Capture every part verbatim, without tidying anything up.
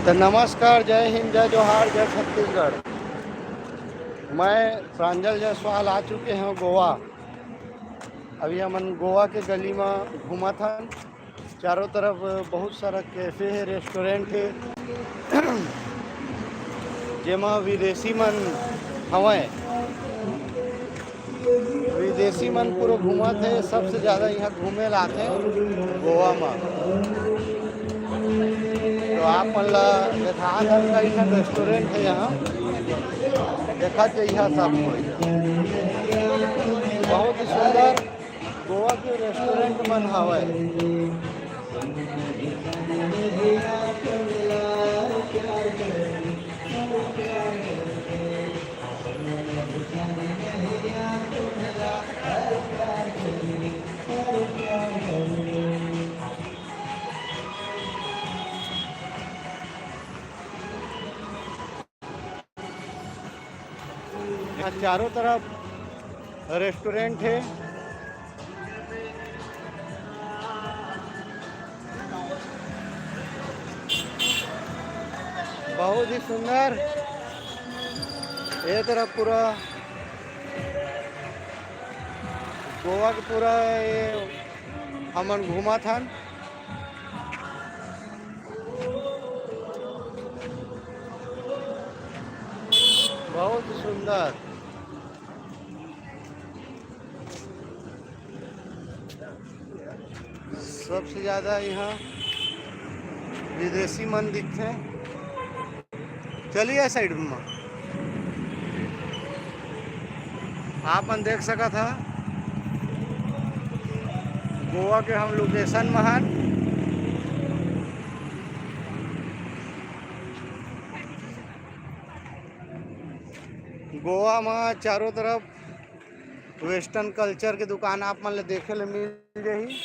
तो नमस्कार, जय हिंद, जय जोहार, जय छत्तीसगढ़। मैं प्रांजल जायसवाल आ चुके हैं गोवा। अभी हमन गोवा के गली में घूमत हन। चारों तरफ बहुत सारा कैफे है, रेस्टोरेंट है, जेमा विदेशी मन हवय। विदेशी मन पूरा घूमत हे, सबसे ज्यादा यहाँ घूमे ला आथे गोवा म। तो आप मन ला देखा था, कई ठन रेस्टोरेंट है यहाँ, देखा जइहा सब कोई। बहुत ही सुंदर गोवा के रेस्टोरेंट मन हवय। यहाँ चारों तरफ रेस्टोरेंट है। बहुत ही सुंदर। ये तरफ पूरा गोवा के पूरा ये हमन घूमत हन। बहुत सुंदर। सबसे ज्यादा यहाँ विदेशी मन दिखथे। चलिए साइड में, आप मन देख सकत हा, गोवा के हम लोकेशन में हन। गोवा में चारों तरफ वेस्टर्न कल्चर के दुकान आप मन ल देखे ल मिल जाही।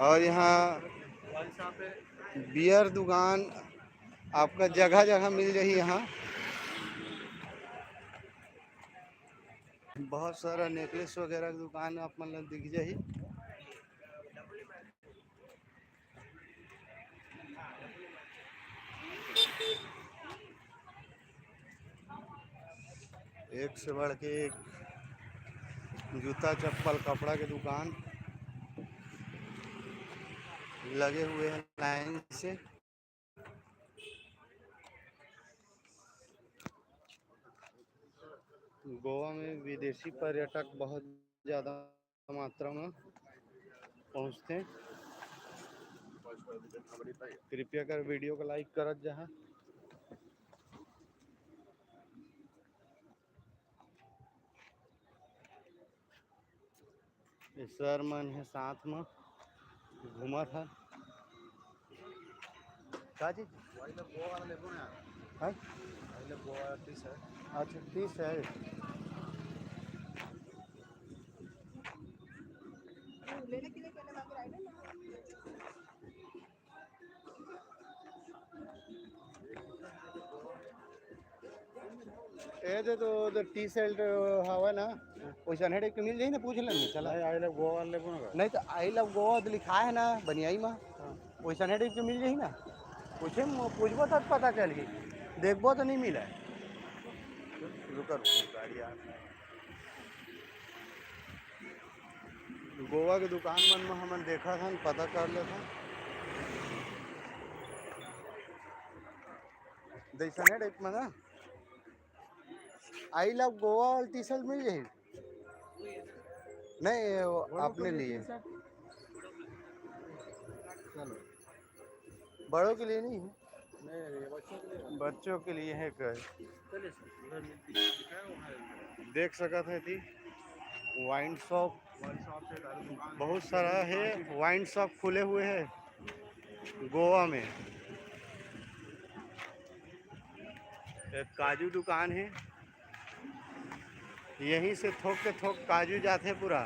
और यहाँ बियर दुकान आपका जगह जगह मिल जाही। यहाँ बहुत सारा नेकलेस वगैरह के दुकान आप मन ल दिख जाही। एक से बढ़ के एक जूता, चप्पल, कपड़ा के दुकान लगे हुए हैं लाइन से। गोवा में विदेशी पर्यटक बहुत ज्यादा मात्रा में पहुंचते। कृपया कर वीडियो को लाइक करत जहाँ। ये सर मन हे साथ में घूमत हन। का चीज? हाँ? अच्छा, तीस है। ए दे तो उधर टी शर्ट हवा ना, वैसा हेड एक मिल जाही ना, पूछ लेना। चला, आई लव गोवा वाले को ना। नहीं तो आई लव गोवा तो लिखा है ना बनियाई में, वैसा हेड एक मिल जाही ना। पूछे, पूछबो तब पता चलही, देखबो तो नहीं मिला। रुका रुका, गाड़ी आ गोवा के दुकान मन में हमन देखत हन, पता कर लेथन। जैसने टाइप में ना, आई लव गोवा वाला टी शर्ट मिल जाही। नहीं, वो अपने लिए। चलो। बड़ों के लिए नहीं है, बच्चों के लिए है। कर देख सकत है थी वाइन शॉप बहुत सारा है, वाइन शॉप खुले हुए हैं गोवा में। एक काजू दुकान है, यहीं से थोक के थोक काजू जाते पूरा।